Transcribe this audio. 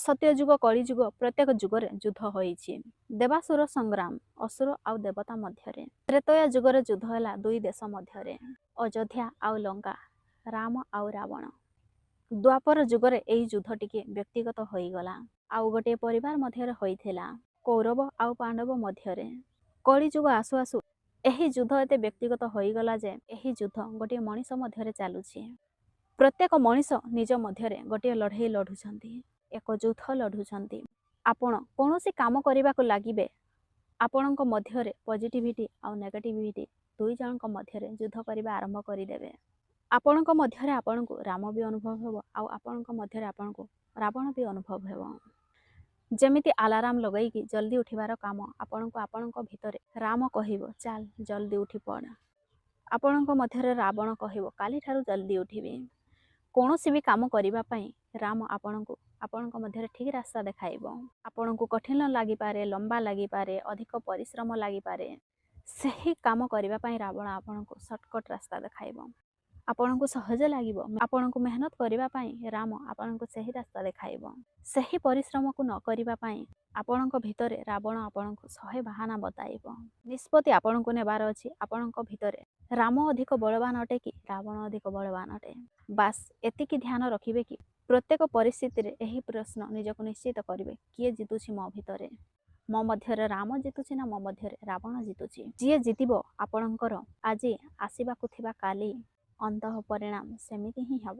ସତ୍ୟଯୁଗ, କଳିଯୁଗ, ପ୍ରତ୍ୟେକ ଯୁଗରେ ଯୁଦ୍ଧ ହୋଇଛି। ଦେବାସୁର ସଂଗ୍ରାମ, ଅସୁର ଆଉ ଦେବତା ମଧ୍ୟରେ। ତ୍ରେତୟା ଯୁଗରେ ଯୁଦ୍ଧ ହେଲା ଦୁଇ ଦେଶ ମଧ୍ୟରେ, ଅଯୋଧ୍ୟା ଆଉ ଲଙ୍କା, ରାମ ଆଉ ରାବଣ। ଦ୍ୱାପର ଯୁଗରେ ଏହି ଯୁଦ୍ଧ ଟିକେ ବ୍ୟକ୍ତିଗତ ହୋଇଗଲା, ଆଉ ଗୋଟିଏ ପରିବାର ମଧ୍ୟରେ ହୋଇଥିଲା, କୌରବ ଆଉ ପାଣ୍ଡବ ମଧ୍ୟରେ। କଳିଯୁଗ ଆସୁ ଆସୁ ଏହି ଯୁଦ୍ଧ ଏତେ ବ୍ୟକ୍ତିଗତ ହୋଇଗଲା ଯେ ଏହି ଯୁଦ୍ଧ ଗୋଟିଏ ମଣିଷ ମଧ୍ୟରେ ଚାଲୁଛି। ପ୍ରତ୍ୟେକ ମଣିଷ ନିଜ ମଧ୍ୟରେ ଗୋଟିଏ ଲଢ଼େଇ ଲଢ଼ୁଛନ୍ତି, ଏକ ଯୁଦ୍ଧ ଲଢ଼ୁଛନ୍ତି। ଆପଣ କୌଣସି କାମ କରିବାକୁ ଲାଗିବେ, ଆପଣଙ୍କ ମଧ୍ୟରେ ପଜିଟିଭିଟି ଆଉ ନେଗେଟିଭିଟି ଦୁଇ ଜଣଙ୍କ ମଧ୍ୟରେ ଯୁଦ୍ଧ କରିବା ଆରମ୍ଭ କରିଦେବେ। ଆପଣଙ୍କ ମଧ୍ୟରେ ଆପଣଙ୍କୁ ରାମ ବି ଅନୁଭବ ହେବ ଆଉ ଆପଣଙ୍କ ମଧ୍ୟରେ ଆପଣଙ୍କୁ ରାବଣ ବି ଅନୁଭବ ହେବ। ଯେମିତି ଆଲାରାମ ଲଗାଇକି ଜଲ୍ଦି ଉଠିବାର କାମ, ଆପଣଙ୍କୁ ଆପଣଙ୍କ ଭିତରେ ରାମ କହିବ, ଚାଲ ଜଲ୍ଦି ଉଠି ପଡ଼। ଆପଣଙ୍କ ମଧ୍ୟରେ ରାବଣ କହିବ, କାଲିଠାରୁ ଜଲ୍ଦି ଉଠିବି। କୌଣସି ବି କାମ କରିବା ପାଇଁ ରାମ ଆପଣଙ୍କୁ ଆପଣଙ୍କ ମଧ୍ୟରେ ଠିକ୍ ରାସ୍ତା ଦେଖାଇବ। ଆପଣଙ୍କୁ କଠିନ ଲାଗିପାରେ, ଲମ୍ବା ଲାଗିପାରେ, ଅଧିକ ପରିଶ୍ରମ ଲାଗିପାରେ। ସେହି କାମ କରିବା ପାଇଁ ରାବଣ ଆପଣଙ୍କୁ ସର୍ଟକଟ୍ ରାସ୍ତା ଦେଖାଇବ, ଆପଣଙ୍କୁ ସହଜ ଲାଗିବ। ଆପଣଙ୍କୁ ମେହନତ କରିବା ପାଇଁ ରାମ ଆପଣଙ୍କୁ ସେହି ରାସ୍ତା ଦେଖାଇବ। ସେହି ପରିଶ୍ରମକୁ ନ କରିବା ପାଇଁ ଆପଣଙ୍କ ଭିତରେ ରାବଣ ଆପଣଙ୍କୁ 100 ବାହାନା ବତାଇବ। ନିଷ୍ପତ୍ତି ଆପଣଙ୍କୁ ନେବାର ଅଛି, ଆପଣଙ୍କ ଭିତରେ ରାମ ଅଧିକ ବଳବାନ ଅଟେ କି ରାବଣ ଅଧିକ ବଳବାନ ଅଟେ। ବାସ୍ ଏତିକି ଧ୍ୟାନ ରଖିବେ କି ପ୍ରତ୍ୟେକ ପରିସ୍ଥିତିରେ ଏହି ପ୍ରଶ୍ନ ନିଜକୁ ନିଶ୍ଚିତ କରିବେ, କିଏ ଜିତୁଛି ମୋ ଭିତରେ? ମୋ ମଧ୍ୟରେ ରାମ ଜିତୁଛି ନା ମୋ ମଧ୍ୟରେ ରାବଣ ଜିତୁଛି? ଯିଏ ଜିତିବ, ଆପଣଙ୍କର ଆଜି ଆସିବାକୁ ଥିବା କାଲି ଅନ୍ତଃ ପରିଣାମ ସେମିତି ହିଁ ହେବ।